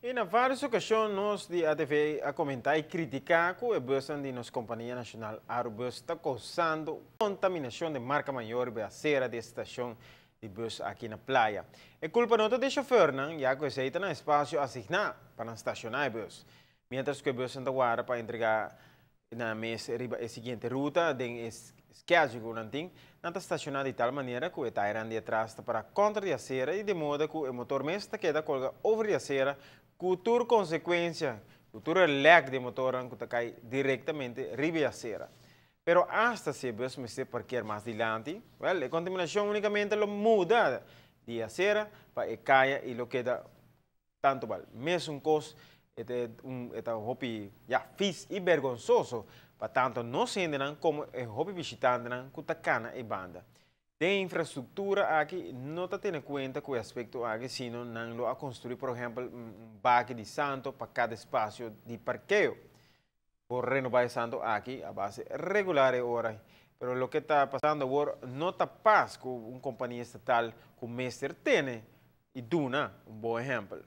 Y na varios ocasion nos di ATV a comenta y critica cu e bus di nos compania nacional Arubus ta causando contaminacion di marca mayor riba acera di estacion di bus aki na Playa. E culpa no ta di chauffeur, no, ya cu esey ta na espacio asigna pa staciona e bus. Mientras cu e bus ta warda pa entrega nan mes riba e siguiente ruta, den schedule cu nan tin, nan ta staciona di tal manera cu e tayer di atras ta para contra di acera y di moda cu e motor mes ta keda colga over di acera, cu tur consecuencia, cu tur lek di motor cu ta cay directamente riba acera. Pero hasta si e bus mester parkeer mas dilanti, well, e contaminacion unicamente lo muda di acera pa e caya y lo keda tanto bal. Mesun cos, e ta hopi, ja, vies y bergonsoso pa tanto nos hendenan como e hopi bishitantenan cu ta cana e banda. E infrastructura aki no ta teniendo cuenta cu e aspecto aki, sino nan lo a construi, por ehempel, un baki di santo pa cada espacio di parkeo. Por renoba e santo aki a base regular e ora. Pero loke ta pasando awor no ta pas cu un compania estatal cu mester tene y duna un bon ehempel.